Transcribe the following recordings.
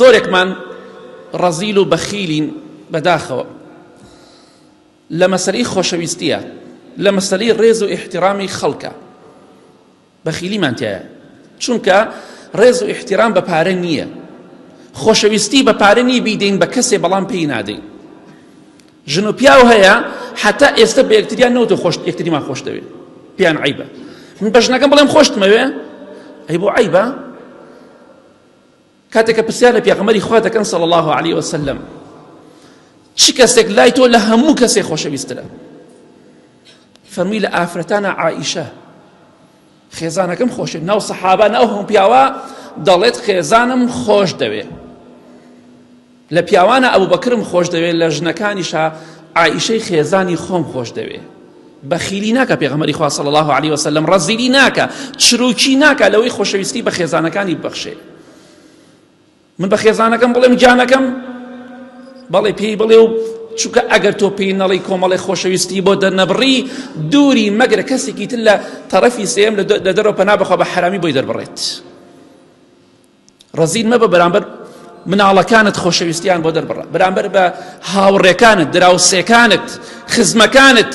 زۆرێکمان ڕەزیل و بەخیلین بەداخەوە لە مەسەلەی خۆشەویستیە لە مەسەلەی ڕێز و ئیحترامی خەڵکە بەخیلیمان تایە چونکە ڕێز و ئیحترام بە پارە نییە خۆشەویستی بە پارە نییە بیدەین بە کەسێ بەڵام پێی نادەین ژن و پیاو هەیە حتا ئێستا بە یەکتریان نەوتە خۆش یەکتریمان خۆش دەوێت پێیان عیبە من بە ژنەکەم بڵێم خۆشتمەوێ ئەی بۆ عیبە کاتێک کە پرسیار لە پێغەمبەری خوا دەکەن صلی الله علیه وسلم چ کەسێک لای تۆ لە هەموو کەسێک خۆشەویسترە؟ فەرمووی لە ئافرەتانە عائیشە خێزانەکەم خۆشە ناو سەحابە ناو هەموو پیاوە دەڵێت خێزانم خۆش دەوێ لە پیاوانە ئەبوبەکرم خۆش دەوێت لە ژنەکانیشا عائیشەی خێزانی خۆم خۆش دەوێ بەخیلی ناکە پێغەمبەری خوا صلی الله علیه وسلم ڕەزیلی ناکە چروکی ناکە لەوەی خۆشەویستی بە خێزانەکانی ببەخشێ من بە خێزانەکەم بڵێم گیانەکەم بەڵێ پێی بڵێ و چونکە ئەگەر تۆ پێی نەڵی کۆمەڵی خۆشەویستی بۆ دەرنەبڕی دووری مەگرە کەسێکی تر لە تەرەفی سێم لە دەرەوە پەنا بەخوا بە حرامی بۆی دەربڕێت ڕەزیل مەبە بەرامبەر مناڵەکانت خۆشەویستیان بۆ دەربڕە بەرامبەر بە هاوڕێکانت دراوسێکانت خزمەکانت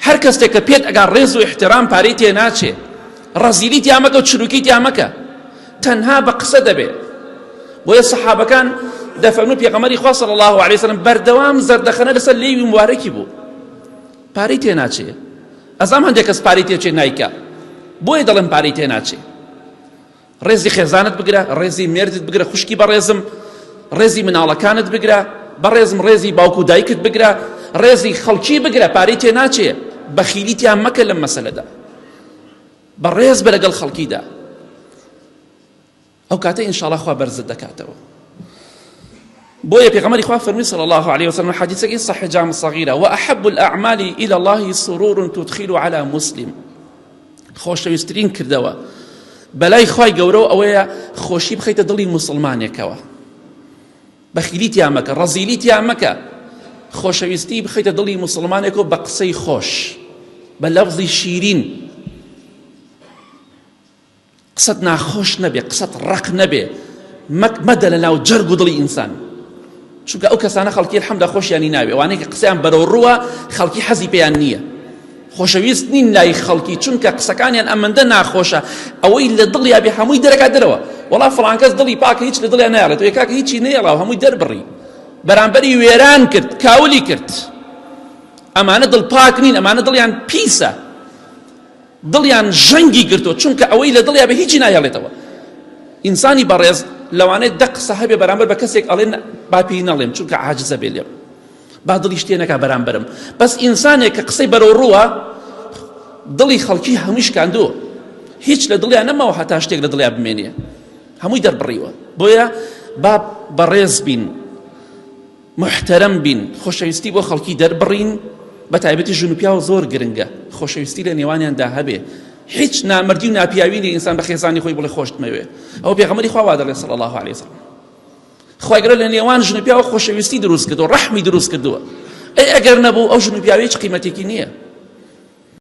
هەر کەسێک کە پێت ئەگا ڕێز و احترام پارەی تێ ناچێ ڕەزیلی تیامەکە و چروکی تیامەکە تەنها بە قسە دەبێ بۆیە سەحابەکان دەفەرموو پێغەمبەری خوا صلی الله علیه وسلم بەردەوام زەردەخەنە لەسەر لێوی مبارەکی بوو پارەی تێ ناچێ ئەزام هەندێک کەس پارەی تێچێ نایکا بۆیە دەڵێم پارەی تێ ناچێ ڕێزی خێزانت بگرە ڕێزی مێردت بگرە خوشکی بەڕێزم ڕێزی مناڵەکانت بگرە بەڕێزم ڕێزی باوک و دایکت بگرە ڕێزی خەڵکی بگرە پارەی تێ ناچێ بەخیلی تیان مەکە لەم مەسەلەدا بەڕێز بە لەگەڵ خەڵکیدا ئەو کاتە ئینشاڵا خوا بەرزت دەکاتەوە بۆیە پێغەمبەری خوا فەرمی صلی الله عليه وسلم حدیثەکەی صحیح جامع صغیرە وأحب الأعمال إلى الله سرور تدخل على مسلم خۆشەویستترین کردەوە بەلای خوای گەورەوە ئەوەیە خۆشی بخەیتە دڵی موسڵمانێکەوە بەخیلی تیا مەکە ڕەزیلی تیا مەکە خۆشەویستی بخەیتە دڵی موسڵمانێکەوە بە قسەی خۆش بە لەفزی شیرین قسەت ناخۆش نەبێ قسەت ڕەق نەبێ مەک مەدە لە ناو جەرگ و دڵی ئینسان چونکە ئەو کەسانە خەڵکی الحمدا خۆشیانی ناوێ وانەیە کە قسەیان بەرەو ڕووە خەڵکی حەزی پێیان نییە خۆشەویست نین لای خەڵکی چونکە قسەکانیان ئەمەندە ناخۆشە ئەوەی لە دڵیا بێ هەمووی دەرەکا دەرەوە وەڵا فڵانکەس دڵی پاکە هیچ لە دڵیان نایڵێت و کاکە هیچی نەیەڵا و هەمووی دەربڕی بەرامبەری وێران کرد کاولی کرد ئەمانە دڵ پاک نین ئەمانە دڵیان پیسە دڵیان ژەنگی گرتووە چونکە ئەوەی لە دڵیا بێ هیچی ناهێڵێتەوە ئینسانی بەڕێز لەوانەیە دە قسە هەبێ بەرامبەر بە کەسێک ئەڵێن با پێی نەڵێم چونکە عاجزە بێ لێم با دڵی شتێ نەکا بەرامبەرم بەس ئینسانێک کە قسەی بەرەو ڕووە دڵی خەڵکی هەمووی شکاندووە هیچ لە دڵیان نەماوە هەتا شتێک لە دڵیا بمێنێ هەمووی دەربڕیوە بۆیە با بەڕێز بین موحتەرەم بین، خۆشەویستی بۆ خەڵکی دەربڕین، بەتایبەتی ژن و پیاو زۆر گرنگە خۆشەویستی لە نێوانیاندا هەبێ، هیچ نامەردی و ناپیاوی نیە ئینسان بە خێزانی خۆی بڵێ خۆشتمەوێ، ئەوە پێغەمبەری خوا وا دەڵێ صلی اللە علیه وسلم. خوای گەورە لە نێوان ژن و پیاو خۆشەویستی دروست کردووە، ڕەحمی دروست کردووە، ئەی ئەگەر نەبوو ئەو ژن و پیاوە هیچ قیمەتێکی نییە.